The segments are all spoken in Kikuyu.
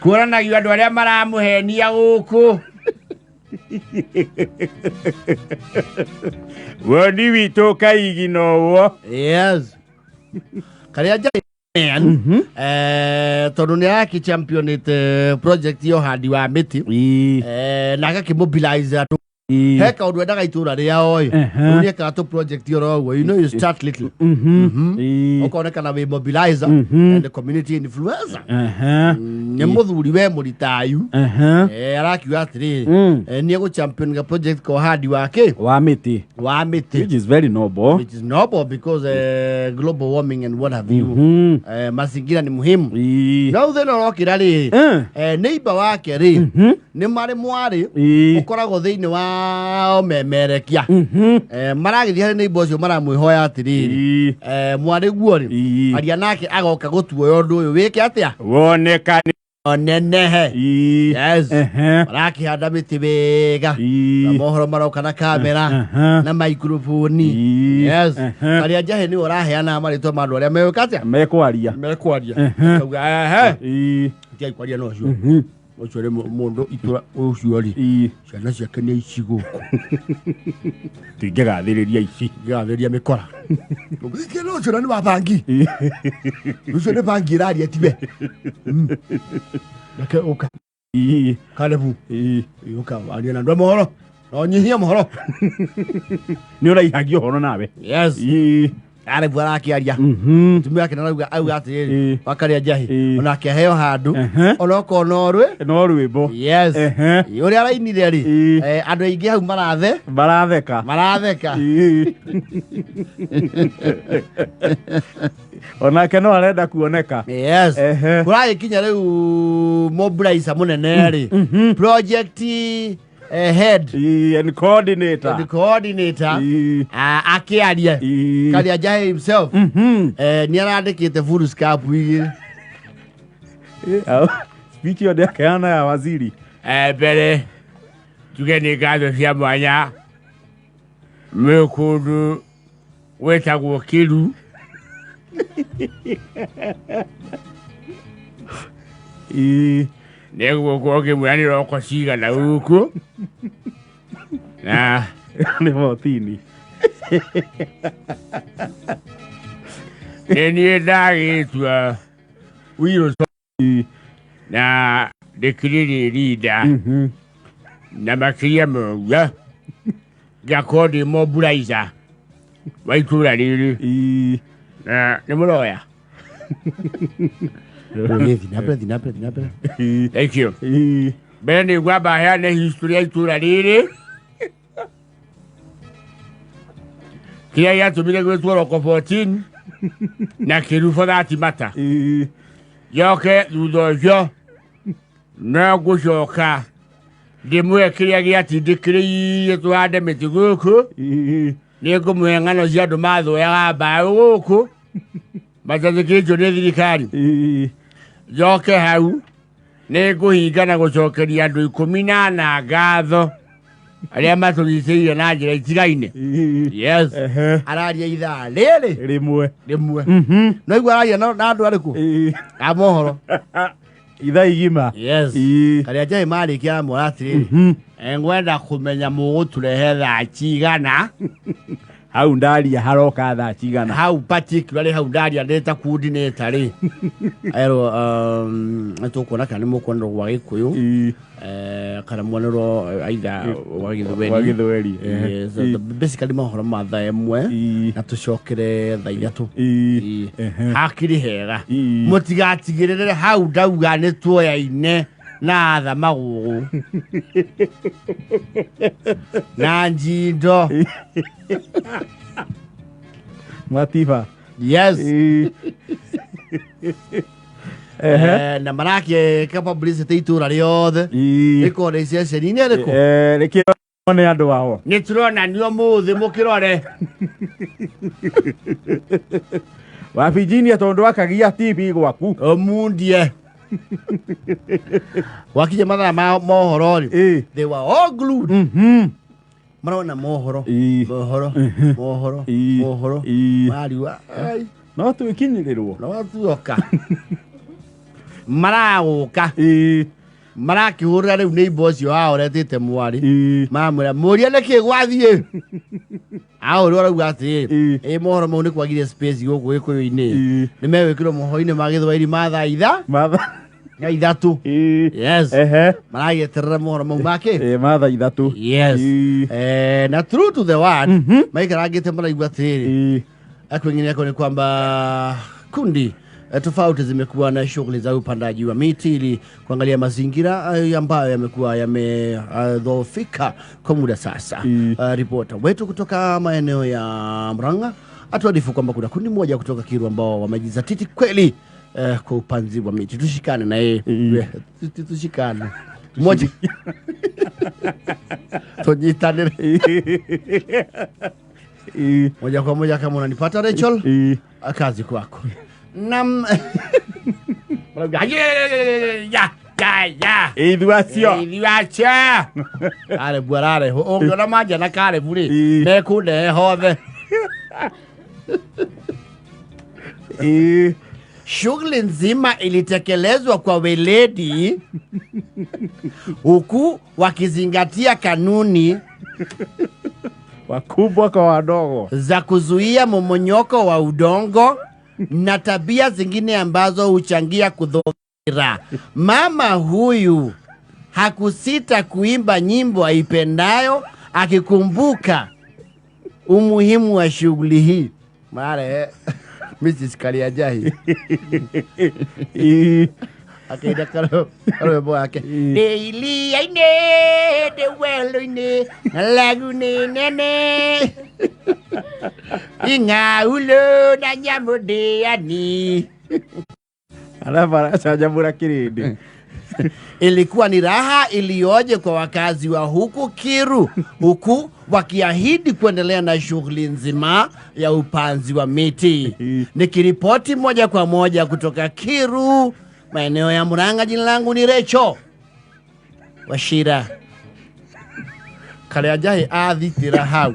Kuonanagio andũ arĩa maramũhenia gũkũ. Woni witũ kaigi nowo. Yes, Karĩa Njahi man, tondũ nĩ arakĩ championĩte project ya ũhandi wa mĩtĩ, na agakĩmobilize andũ. He kaũndũ endaga itũra rĩao ĩ. Rĩu nĩekaga tũ project oro ũguo, you know, you start little. Ũkonekana wĩ mobilizer and community influencer. Nĩ mũthuri we mũritayu. Arakiuga atĩrĩrĩ, nĩ egũ champion ga project ka ũhandi wa kĩ? Wa mĩtĩ. Wa mĩtĩ. Which is very noble. Which is noble because global warming and what have you. Mazingira ni muhimu. No thĩna ũrokĩra rĩ, neighbor wake rĩ, nĩ marĩ mwarĩ ũkoragwo thĩinĩ wa ũmemerekia. Maragĩthiĩ harĩ neighbor ũcio, maramwĩhoya atĩrĩrĩ, mwarĩ guo rĩ, aria nake agoka gũtuoya ũndũ ũyũ wĩke atĩa? Wonekane. Onenehe. Yes. Marakĩhanda mĩtĩ wega. Na mohoro maroka na kamera na maikroboni. Yes. Karĩa Njahi nĩwe ũraheana marĩtwa ma andũ arĩa megwĩka atĩa? Mekwaria. Mekwaria. Akauga ehe, tiai kwaria na ũcio ũcio rĩ, mũndũ itũra ũcio rĩ, ciana ciake nĩ ici gũkũ. Tũingĩgathĩrĩria ici. Ngĩgathĩria mĩkora no ũcio na nĩ wa bangi, ũcio nĩ bangi ĩraria tiwe. Reke ũka. Kalebu, ũka warie na andũ a mohoro na ũnyihie mohoro. Nĩ ũraihagia ũhoro nawe. Yes. Kalebu arakĩaria, mũtumia wake narauga auga atĩrĩrĩ, wakarĩa Njahi, onake aheo handũ, onokorwo no rwĩ No rwĩmbo. Yes. Ũrĩa arainire rĩ, andũ aingĩ hau marathe Maratheka. Maratheka. Onake no arenda kuoneka. Yes. Kũragĩkinya rĩu mobilizer mũnene rĩ, project head and coordinator. And coordinator. Akĩaria, Karĩa Njahi himself, nĩ arandĩkĩte full scarf igĩrĩ. Speech ĩyo ndĩakeana ya waziri. Mbere tuge nĩ ngatho cia mwanya mwĩ kũndũ gwĩtagwo Kĩru. Nĩgũkorwo ngĩmwĩra nĩ roko cigana gũkũ na nĩ botini. Nĩ niĩ ndagĩtua Wilson na ndĩkĩrĩ rinda na makĩria moguo ngakorwo ndĩ mobilizer wa itũra rĩrĩ na nĩ mũroya. Thiĩ na mbere, thiĩ na mbere, thiĩ na mbere. Thank you. Mbere nĩ ngwamba heane history ya itũra rĩrĩ, kĩrĩa gĩatũmire gwĩtwo Roko 14 na Kĩru for that matter. Njoke thutha ũcio no ngũcoka ndĩmũhe kĩrĩa gĩatindĩkĩrĩirie tũhande mĩtĩ gũkũ. Nĩ ngũmũhe ng'ano cia andũ mathoyaga mbaũ gũkũ matathĩkĩtio nĩ thirikari. Njoke hau nĩ ngũhinga na gũcokeria andũ 14 ngatho arĩa matũnyitĩrĩire na njĩra itigaine. Yes. Araria ithaa rĩrĩ rĩmwe. Rĩmwe. No igua araria na andũ arĩkũ a mohoro. Ithaa igima. Yes. Karĩa Njahi marĩkia amwĩra atĩrĩrĩ, "Ngwenda kũmenya mũgũtũrehe thaa cigana?" Hau ndaria haroka thaa cigana? Hau particularly hau ndaria ndĩ ta coordinator rĩ, erwo nĩtũkuona kana nĩ mũkuonerwo gwa Gĩkũyũ, kana muonerwo aitha gwa Gĩthweri. Gwa Gĩthweri, ehe. Yes, so basically mohoro ma thaa 1 na tũcokere thaa 3. Hakĩrĩ hega, mũtigatigĩrĩre hau ndauga nĩ tuoyaine na atha magũgũ na njindo. Matiba. Yes. Na marakĩka publicity itũra rĩothe, rĩkorwo nĩ ceceni-inĩ ĩrĩkũ? Rĩkĩo nĩ andũ ao. Nĩ tũronanio mũthĩ mũkĩrore. Wa Virginia, tondũ akagia TV gwaku. Ũmundie gwakinya mathaa ma mohoro rĩ, they were all glued, marona mohoro, mohoro, mohoro, mohoro mariua. No twĩkinyĩrĩrwo. No tuoka. Maragũka. Marakĩhũrĩra rĩu neighbor ũcio wao ũretĩte mwarĩ. Maramwĩra mũria nĩkĩ gwathiĩ. Ahũrĩrwo arauga atĩrĩrĩ, ĩ mohoro mau nĩ kwagire space gũkũ gĩkũyũ-inĩ. Nĩ megwĩkĩrwo mohoro-inĩ ma gĩthwaĩri ma thaa itha Matha. na ithatũ. Yes. Ehe. Maragĩeterera mohoro mau ma kĩ? Ĩ, matha ithatũ. Yes. Na true to the word, maikarangĩte maraigua atĩrĩrĩ, kwingineko ni kwamba kundi tofauti zimekuwa na shughuli za upandaji wa miti ili kuangalia mazingira ambayo yamekuwa yamedhoofika kwa muda sasa. Ripota wetu kutoka maeneo ya Murang'a atuarifu kwamba kuna kundi moja kutoka Kiru ambao wamejizatiti kweli kwa upanzi wa miti. Tushikane na yeye. Tushikane moja tunyitanire moja kwa moja kama unanipata Rachel. Kazi kwako. Nam ya ya ya. Ithuĩ acio. Ithuĩ acio. Karebu ararehwo ũngĩona manja na Karebu rĩ, mekũndehe hothe. Shughuli nzima ilitekelezwa kwa weledi huku wakizingatia kanuni wakubwa kwa wadogo za kuzuia momonyoko wa udongo na tabia zingine ambazo huchangia kudhoofika. Mama huyu hakusita kuimba nyimbo aipendayo akikumbuka umuhimu wa shughuli hii. Mare Mrs. Kariajahi akaida karwimbo gake ndĩ iria-inĩ ndĩ werũ-inĩ na laguni nene ing'aulo na nyamũ ndĩani. Alafu aracanjamũra kĩrĩndĩ. Ilikuwa ni raha iliyoje kwa wakazi wa huku Kiru, huku wakiahidi kuendelea na shughuli nzima ya upanzi wa miti. Nikiripoti moja kwa moja kutoka Kiru, maeneo ya Murang'a, jina langu ni Recho Wachira. Karianjahi athitĩra hau.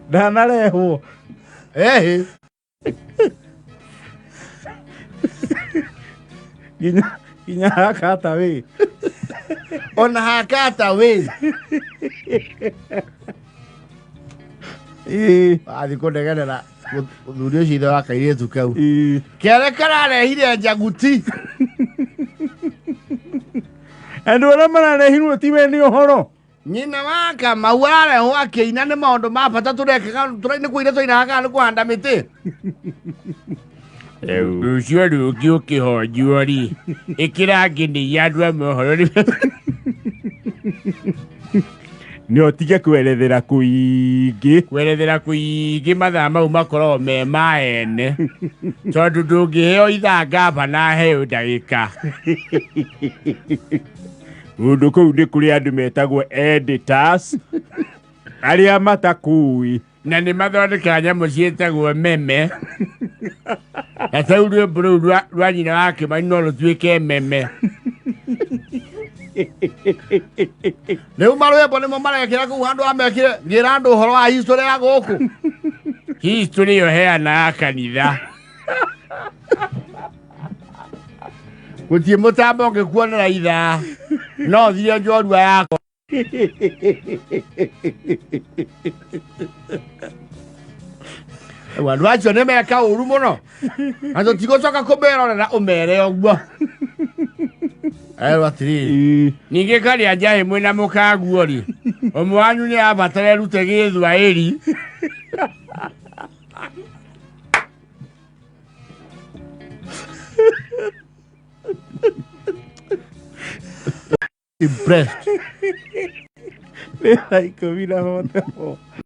Ndanarehwo. Ehe. Nginya hakata wĩ. Ona hakata wĩ. Athiĩ kũnegenera mũthuri ũcio ithe wa kairĩtu kau. Kĩarĩ kararehire njaguti. Andũ arĩa mararehirwo ti we nĩ ũhoro. Nyina wa Kamau ararehwo akĩina nĩ maũndũ ma bata tũrekaga nĩ kũina tũinaga kana nĩ kũhanda mĩtĩ. Rũciũ rũngĩ ũkĩhonjwo rĩ, ĩkĩra nginya andũ a mohoro nĩ Nĩ ũtige kwerethera kũingĩ. Kwerethera kũingĩ mathaa mau makoragwo me ma ene. Tondũ ndũngĩheo ithaa ngavana aheo ndagĩka. Kũndũ kũu nĩ kũrĩ andũ metagwo editors arĩa matakũĩ. Na nĩ mathondekaga nyamũ ciĩtagwo meme. Na tau rwĩmbo rũu rwa nyina wa Kĩmani no rũtuĩke meme. Rĩu marwĩmbo nĩmo marekĩra kũu handũ amekĩre ngĩra andũ ũhoro wa history ya gũkũ. History ĩyo heanaga kanitha. Gũtirĩ mũtambo ũngĩkuonera ithaa. No ũthire njorua yakwa. Rĩu andũ acio nĩ meka ũru mũno. Na tũtigũcoka kũmerorera ũmere ũguo. Erwo atĩrĩrĩ. Ningĩ Karianjahi mwĩna mũkaguo rĩ, ũmwe wanyu nĩ abatara erute Gĩthwaĩri. Impressed. Nĩ thaa ikũmi na hothe.